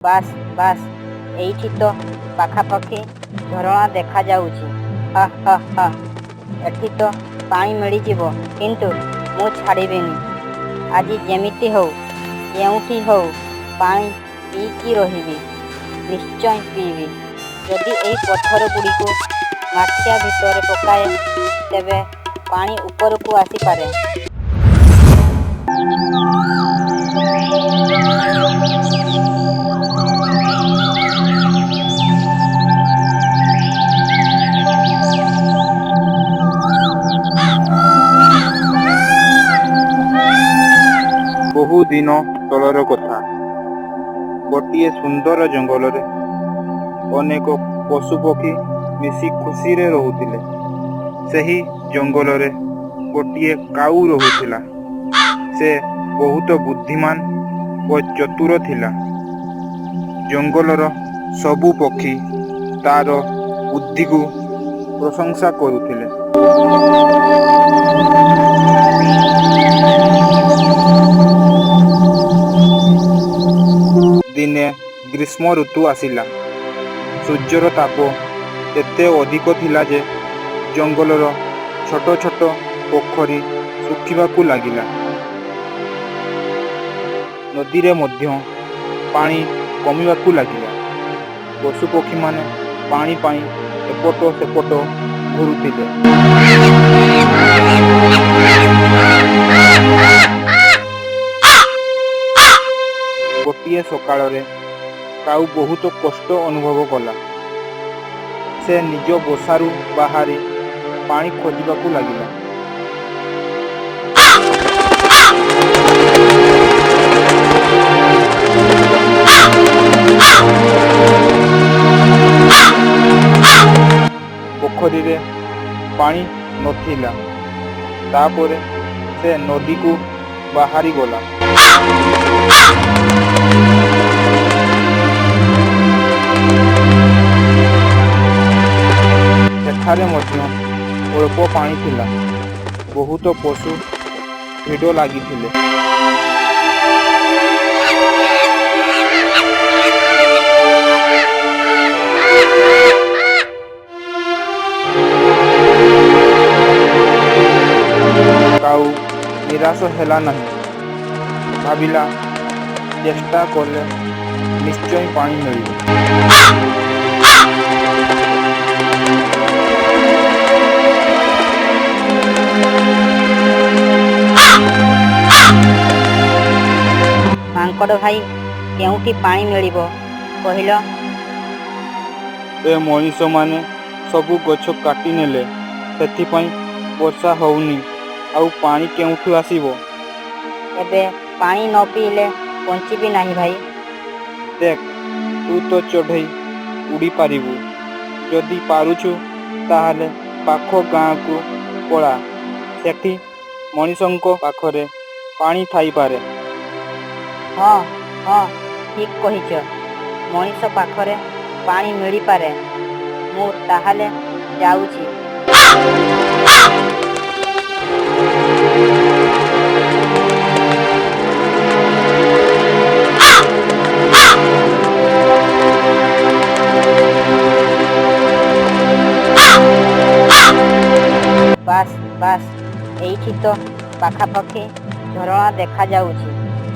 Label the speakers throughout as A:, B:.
A: ବାସ୍ ବାସ୍, ଏଇଠି ତ ପାଖାପାଖି ଝରଣା ଦେଖାଯାଉଛି। ହା ହା ହା, ଏଠି ତ ପାଣି ମିଳିଯିବ। କିନ୍ତୁ ମୁଁ ଛାଡ଼ିବିନି। ଆଜି ଯେମିତି ହେଉ, ଯେଉଁଠି ହେଉ ପାଣି ପିଇକି ରହିବି। ନିଶ୍ଚୟ ପିଇବି। ଯଦି ଏହି ପଥରଗୁଡ଼ିକୁ ମାଠିଆ ଭିତରେ ପକାଏ, ତେବେ ପାଣି ଉପରକୁ ଆସିପାରେ।
B: ବହୁ ଦିନ ତଳର କଥା। ଗୋଟିଏ ସୁନ୍ଦର ଜଙ୍ଗଲରେ ଅନେକ ପଶୁପକ୍ଷୀ ମିଶି ଖୁସିରେ ରହୁଥିଲେ। ସେହି ଜଙ୍ଗଲରେ ଗୋଟିଏ କାଉ ରହୁଥିଲା। ସେ ବହୁତ ବୁଦ୍ଧିମାନ ଓ ଚତୁର ଥିଲା। ଜଙ୍ଗଲର ସବୁ ପକ୍ଷୀ ତାର ବୁଦ୍ଧିକୁ ପ୍ରଶଂସା କରୁଥିଲେ। ଦିନେ ଗ୍ରୀଷ୍ମ ଋତୁ ଆସିଲା। ସୂର୍ଯ୍ୟର ତାପ ଏତେ ଅଧିକ ଥିଲା ଯେ ଜଙ୍ଗଲର ଛୋଟ ଛୋଟ ପୋଖରୀ ଶୁଖିବାକୁ ଲାଗିଲା। ନଦୀରେ ମଧ୍ୟ ପାଣି କମିବାକୁ ଲାଗିଲା। ପଶୁପକ୍ଷୀମାନେ ପାଣି ପାଇଁ ଏପଟ ସେପଟ ଘୁରୁଥିଲେ। ଗୋଟିଏ ସକାଳରେ କାଉ ବହୁତ କଷ୍ଟ ଅନୁଭବ କଲା। ସେ ନିଜ ବସାରୁ ବାହାରି ପାଣି ଖୋଜିବାକୁ ଲାଗିଲା। ପୋଖରୀରେ ପାଣି ନଥିଲା। ତାପରେ ସେ ନଦୀକୁ ବାହାରିଗଲା। ସେଠାରେ ମଧ୍ୟ ଅଳ୍ପ ପାଣି ଥିଲା। ବହୁତ ପଶୁ ଭିଡ଼ ଲାଗିଥିଲେ। କାଉ ନିରାଶ ହେଲା ନାହିଁ। ଭାବିଲା, ଚେଷ୍ଟା କଲେ ନିଶ୍ଚୟ ପାଣି ମିଳିବ।
A: ମାଙ୍କଡ଼ ଭାଇ, କେଉଁଠି ପାଣି ମିଳିବ କହିଲ?
B: ଏ ମଣିଷମାନେ ସବୁ ଗଛ କାଟିନେଲେ, ସେଥିପାଇଁ ବର୍ଷା ହଉନି। ଆଉ ପାଣି କେଉଁଠୁ ଆସିବ?
A: ଏବେ ପାଣି ନ ପିଇଲେ ବଞ୍ଚିବି ନାହିଁ ଭାଇ।
B: ଦେଖ, ତୁ ତ ଚଢ଼େଇ, ଉଡ଼ିପାରିବୁ। ଯଦି ପାରୁଛୁ, ତାହେଲେ ପାଖ ଗାଁକୁ ପଳା। ସେଠି ମଣିଷଙ୍କ ପାଖରେ ପାଣି ଥାଇପାରେ।
A: ହଁ ହଁ, ଠିକ୍ କହିଛ। ମଣିଷ ପାଖରେ ପାଣି ମିଳିପାରେ। ମୁଁ ତାହେଲେ ଯାଉଛି। ବାସ୍ ବାସ୍, ଏଇଠି ତ ପାଖାପାଖି ଝରଣା ଦେଖାଯାଉଛି।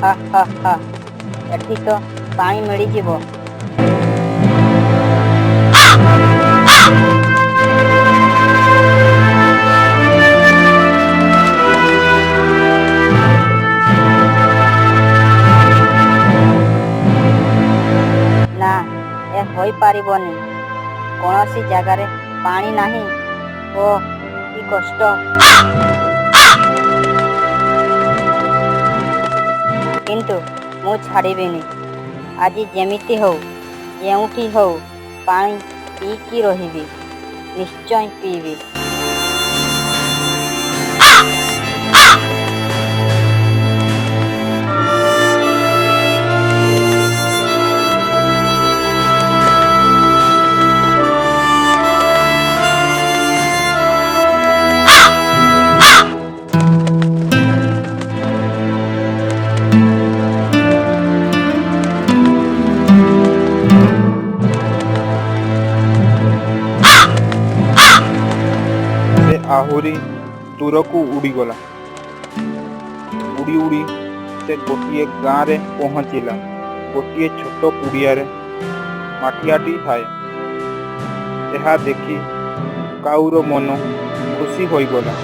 A: ହା ହା ହା, ଏଠି ତ ପାଣି ମିଳିଯିବ। ନା, ଏ ହୋଇପାରିବନି। କୌଣସି ଜାଗାରେ ପାଣି ନାହିଁ। ଓଃ, କି କଷ୍ଟ! କିନ୍ତୁ ମୁଁ ଛାଡ଼ିବିନି। ଆଜି ଯେମିତି ହେଉ, ଯେଉଁଠି ହେଉ ପାଣି ପିଇକି ରହିବି। ନିଶ୍ଚୟ ପିଇବି।
B: ଆହୁରି ଦୂରକୁ ଉଡ଼ିଗଲା। ଉଡ଼ି ଉଡ଼ି ସେ ଗୋଟିଏ ଗାଁରେ ପହଞ୍ଚିଲା। ଗୋଟିଏ ଛୋଟ କୁଡ଼ିଆରେ ମାଠିଆଟି ଥାଏ। ଏହା ଦେଖି କାଉର ମନ ଖୁସି ହୋଇଗଲା।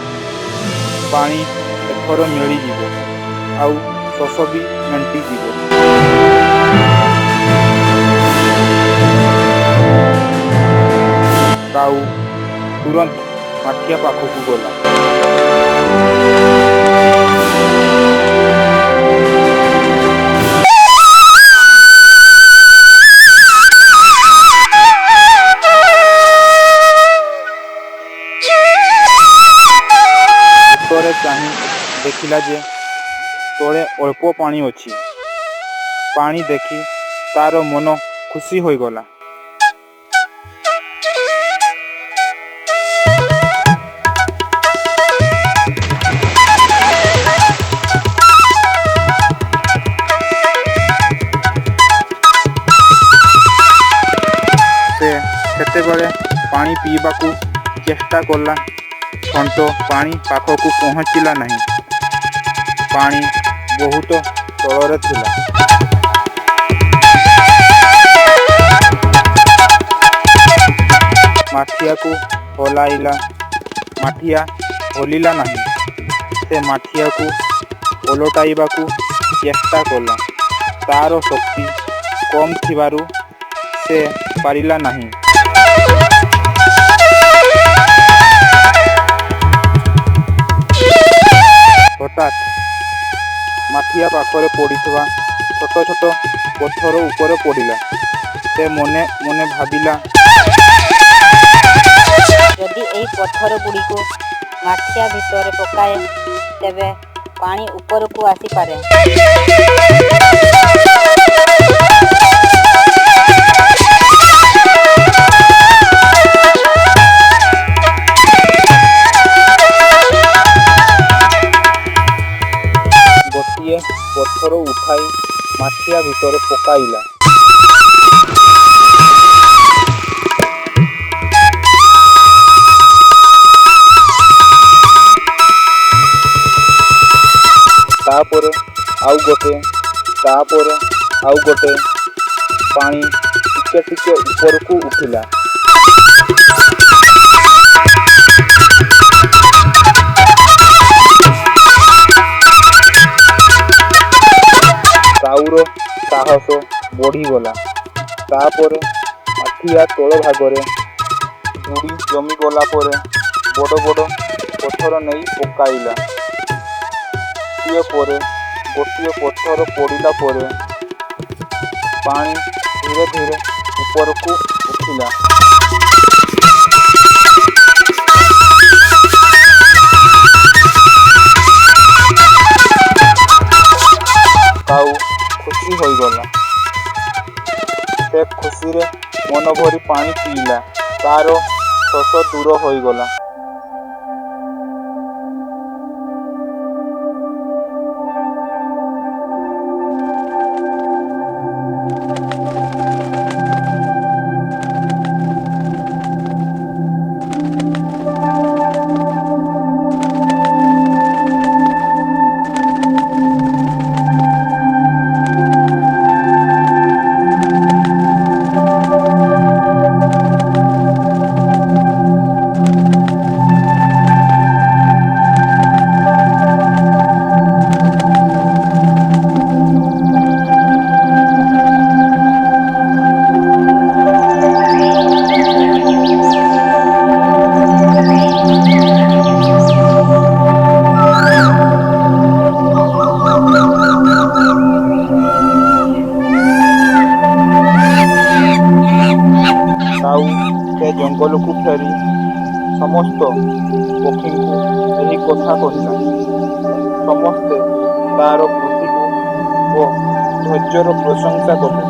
B: ପାଣି ଏଥର ମିଳିଯିବ, ଆଉ ଶୋଷ ବି ମେଣ୍ଟିଯିବ। କାଉ ତୁରନ୍ତ ମାଠିଆ ପାଖକୁ ଗଲା। ଉପରେ ଚାହିଁ ଦେଖିଲା ଯେ ତଳେ ଅଳ୍ପ ପାଣି ଅଛି। ପାଣି ଦେଖି ତାର ମନ ଖୁସି ହୋଇଗଲା। ସେ ସେତେବେଳେ ପାଣି ପିଇବାକୁ ଚେଷ୍ଟା କଲା, ଥଣ୍ଟ ପାଣି ପାଖକୁ ପହଞ୍ଚିଲା ନାହିଁ। ପାଣି ବହୁତ ତଳରେ ଥିଲା। ମାଠିଆକୁ ହଲାଇଲା, ମାଠିଆ ହଲିଲା ନାହିଁ। ସେ ମାଠିଆକୁ ଓଲଟାଇବାକୁ ଚେଷ୍ଟା କଲା। ତାର ଶକ୍ତି କମ୍ ଥିବାରୁ ସେ ପାରିଲା ନାହିଁ। ହଠାତ୍ ମାଠିଆ ପାଖରେ ପଡ଼ିଥିବା ଛୋଟ ଛୋଟ ପଥର ଉପରେ ପଡ଼ିଲା। ସେ ମନେ ମନେ ଭାବିଲା,
A: ଯଦି ଏହି ପଥର ଗୁଡ଼ିକୁ ମାଠିଆ ଭିତରେ ପକାଏ, ତେବେ ପାଣି ଉପରକୁ ଆସିପାରେ।
B: ଗୋଟିଏ ପଥର ଉଠାଇ ମାଠିଆ ଭିତରେ ପକାଇଲା। ତାପରେ ଆଉ ଗୋଟେ, ତାପରେ ଆଉ ଗୋଟେ। ପାଣି ଟିକେ ଟିକେ ଉପରକୁ ଉଠିଲା। କାଉର ସାହସ ବଢ଼ିଗଲା। ତାପରେ ମାଠିଆ ତଳ ଭାଗରେ ଧୂଳି ଜମିଗଲା ପରେ ବଡ଼ ବଡ଼ ପଥର ନେଇ ପକାଇଲା। ଗୋଟିଏ ପରେ ଗୋଟିଏ ପଥର ପଡ଼ିଲା ପରେ ପାଣି ଧୀରେ ଧୀରେ ଉପରକୁ ଉଠିଲା। କାଉ ଖୁସି ହୋଇଗଲା। ସେ ଖୁସିରେ ମନଭରି ପାଣି ପିଇଲା। ତାର ଶୋଷ ଦୂର ହୋଇଗଲା। କାଉ ସେ ଜଙ୍ଗଲକୁ ଫେରି ସମସ୍ତ ପକ୍ଷୀଙ୍କୁ ଏହି କଥା କହିଲା। ସମସ୍ତେ ତାର ବୁଦ୍ଧିକୁ ଓ ଧୈର୍ଯ୍ୟର ପ୍ରଶଂସା କଲେ।